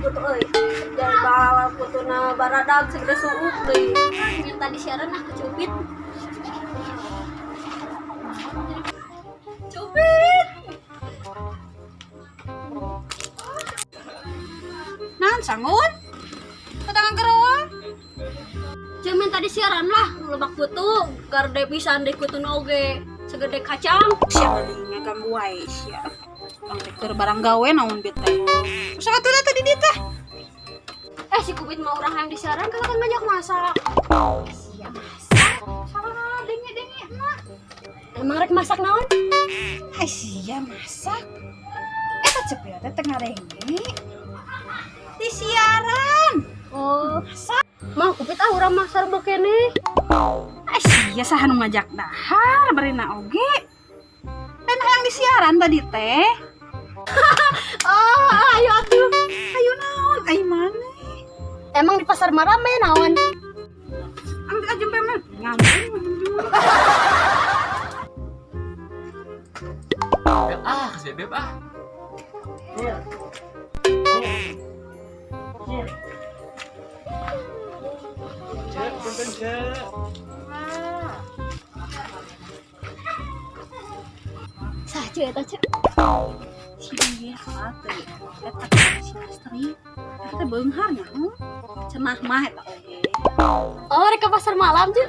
kutu euy. Jangan bawa kutuna baradag segede suuk deui. Minta di siaran ah kecupit. Cupit. Naon sangun? Katangan keroa. Ceu minta di siaran lah, lebak kutu, garde pisan deh kutuna oge segede kacang. Sia mah ngaganggu wae sia. Bang teh keur barang gawe naon bieu teh. Terus atuh teh di dieu teh. Si Kupit mah urang yang di siaran kalau kan ngajak masak. Sia masak. Salah denge-denge emak. Emang rek masak naon? Ai sia masak. Eta cepet teh teu ngarenge. Di siaran. Oh, Masak. mah Kupit ah urang mah sarua keneh. Ai sia saha nu ngajak dahar barina oge. Dan hayang di siaran tadi teh. Oh, ayo atuh. Ayo naon? Ai maneh? Emang di pasar marame naon? Ambil aja mah nyambung. Beb ah, kasih beb ah. Cek, punten cek. Sah ceu eta ceu. Si dia teh eta si Astri. Eta teh beunghar nya. Cenah mah eta oge. Oh, rek ke pasar malam ceu.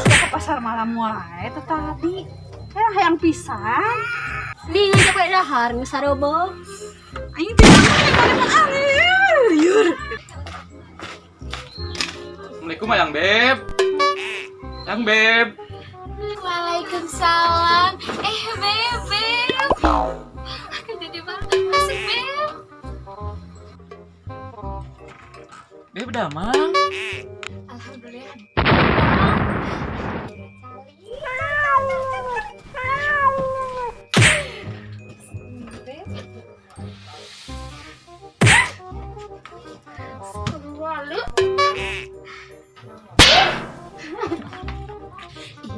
Sia ke pasar malam wae teh tadi. Hayang pisan. Di ngajak we dahar geus sarobo. Aing teh mah liur. Assalamualaikum ayang beb. Yang beb. Waalaikumsalam. Beb, beb. Aku jadi banget masuk beb. Beb damang. Alhamdulillah.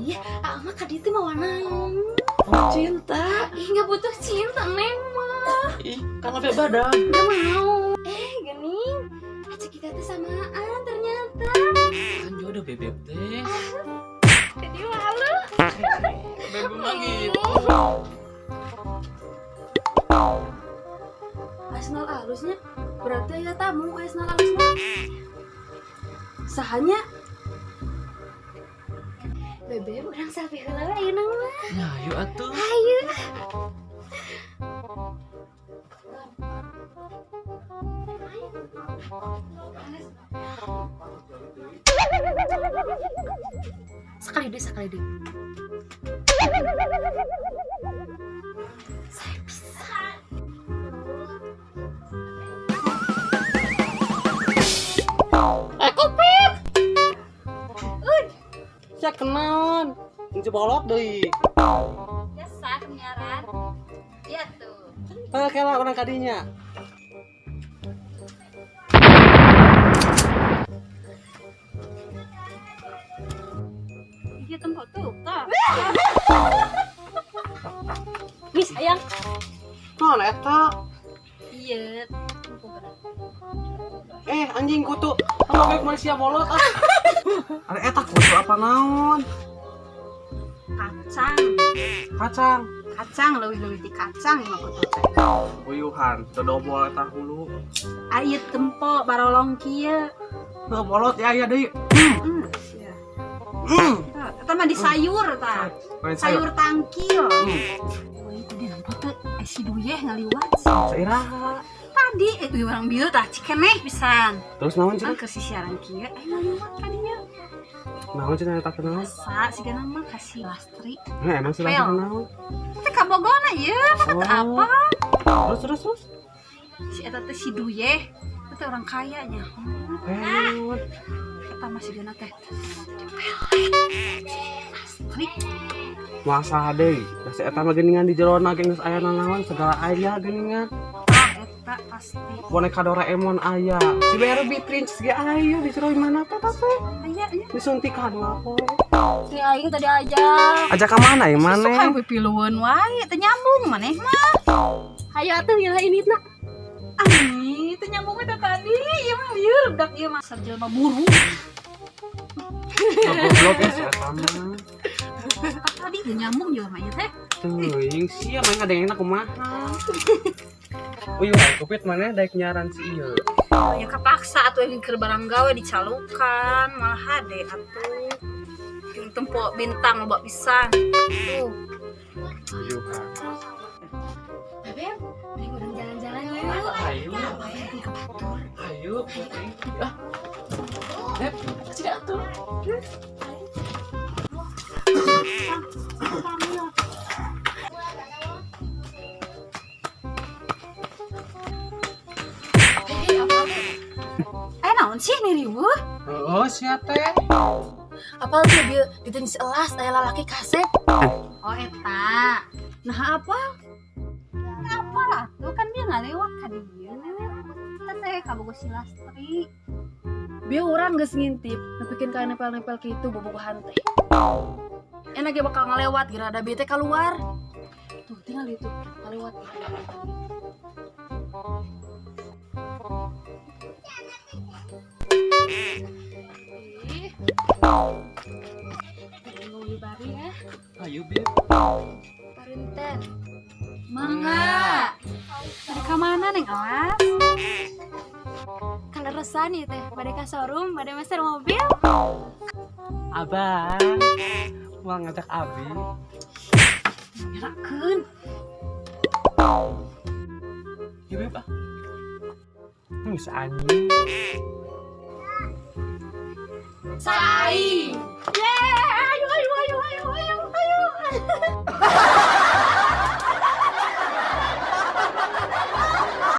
Iya, ama ka ditu mah naon? Oh cinta. Ih, nggak butuh cinta, Neng mah. Ih, kan lebih badan. Nggak mau. Gening. Aja kita tuh samaan ternyata. Kan jodoh bebek teh. Jadi malu. Beb mah gitu. Asnal alusnya berarti aya tamu asnal alusnya. Sahanya Bebe, urang selfie heula we ayeuna mah. Nah, ayo atuh. Ayo. Sekali deh, sekali deh. Saya bisa. Kupit. Sia kenaon? Ini bolot deui. Biasa penyiaran. Iya tuh. Heuh kela urang kadinya. Iya tempat tuh, tah. Mis, ayang. Naon eta? Iya. Anjing kutu. Apa baik manusia bolot ah. Ada eta kutu apa naon? Kacang. Kacang. Kacang leuwih-leuwih ti kacang mah kutu teh. Uyuhan, dodobol eta hulu. Aya tempo barolong kieu. Heuh bolot ya aya deui. Sia. Eta mah di sayur tah. Sayur tangkil. Woi, tadi nampak teh si Duyeh ngaliwat. Sairaha. Tadi urang bieu tah cikeneh pisan. Terus naon Ah cenah? keur siaran kieu ngaliwat kadinya. Naon cenah eta teh naon? Sa sigana mah ka si Lastri. Nah, emang si Lastri naon? Teh kabogona ieu mah teu apa. Terus terus terus. Si eta teh si Duyeh. Eta teh orang kaya nya. Eta mah sigana teh dipelet. Si Lastri. Masa deui, da si eta mah geuningan di jerona ge geus aya nanaon segala aya geuningan. Ah, eta pasti. Boneka Doraemon aya. Si Barbie Princess ge aya di jero mana teh teh? Aya nya. Disuntikan mah poe. Si aing tadi ajak. Ajak ka mana ya Sok maneh? hayang pipilueun wae, teu nyambung maneh mah. Hayo atuh heula ini na. Ah, teu nyambung teh tadi. Lieur budak ieu mah jelema buru. Goblok ya si eta mah. Tadi teu nyambung jelema ieu teh. Teuing sia mah ngadengena kumaha. Uyuh, kupit mana daek nyaran si ieu. Ya kapaksa atuh yang keur barang gawe dicalukan malah hade atuh. Jeung tempo bintang loba pisan. Tuh. Uyuh kan. Bebek, mending urang jalan-jalan yuk. Ayo. Ayo. Ah. Beb, sini atuh. Eh naon sih nih riweuh? Heeh, sia teh. Apal tuh bieu ditenis elas aya lalaki kasep. Oh eta. Nah apa? Apa lah tuh kan dia ngalewat ka dieu. Kita teh kabogoh si Lastri. Bieu urang geus ngintip nepikeun ka nempel-nempel kitu bobogohan teh. Enak ge bakal ngalewat geura ada bete keluar. Tuh tinggal itu ngalewat. Ih. Ngomong bari ya. Ayo, Beb. Parinten. Mangga. Dari ka mana Neng Alas? Kaleresan ieu teh, bade ka showroom, bade meser mobil. Abang. Mau ngajak Abi. Nyerakeun. Yuk, Beb. Ah. Geus anjing. Saing. Yeay, ayo ayo ayo ayo ayo ayo.